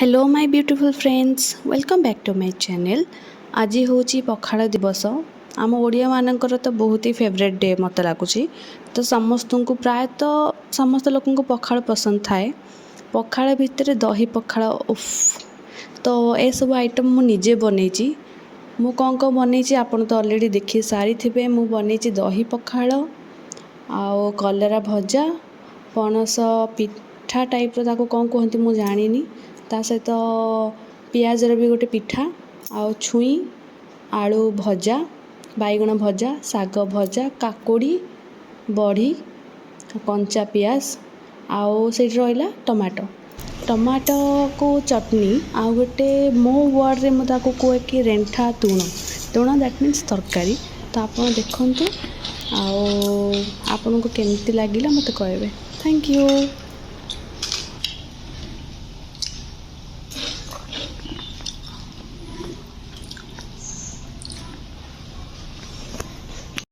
Hello my beautiful friends, welcome back to my channel. ଆଜି ହେଉଛି ପଖାଳ ଦିବସ। ଆମ ଓଡ଼ିଆମାନଙ୍କର ତ ବହୁତ ହି ଫେଭରେଟ୍ ଡେ ମୋତେ ଲାଗୁଛି। ତ ସମସ୍ତଙ୍କୁ, ପ୍ରାୟତଃ ସମସ୍ତ ଲୋକଙ୍କୁ ପଖାଳ ପସନ୍ଦ ଥାଏ। ପଖାଳ ଭିତରେ ଦହି ପଖାଳ, ଉଫ୍! ତ ଏସବୁ ଆଇଟମ୍ ମୁଁ ନିଜେ ବନେଇଛି। ମୁଁ କ'ଣ କ'ଣ ବନେଇଛି, ଆପଣ ତ ଅଲରେଡ଼ି ଦେଖି ସାରିଥିବେ। ମୁଁ ବନେଇଛି ଦହି ପଖାଳ ଆଉ କଲରା ଭଜା, ପଣସ ପିଠା ଟାଇପ୍ର, ତାକୁ କ'ଣ କୁହନ୍ତି ମୁଁ ଜାଣିନି, ତା ସହିତ ପିଆଜର ବି ଗୋଟେ ପିଠା, ଆଉ ଛୁଇଁ ଆଳୁ ଭଜା, ବାଇଗଣ ଭଜା, ଶାଗ ଭଜା, କାକୁଡ଼ି, ବଢ଼ି, କଞ୍ଚା ପିଆଜ, ଆଉ ସେଇଠି ରହିଲା ଟମାଟୋ, ଟମାଟୋକୁ ଚଟନି। ଆଉ ଗୋଟେ ମୋ ୱାର୍ଡ଼ରେ ମୁଁ ତାକୁ କୁହେ କି ରେଣ୍ଠା ତୁଣ ତୁଣ, that means ତରକାରୀ। ତ ଆପଣ ଦେଖନ୍ତୁ ଆଉ ଆପଣଙ୍କୁ କେମିତି ଲାଗିଲା ମୋତେ କହିବେ। Thank you.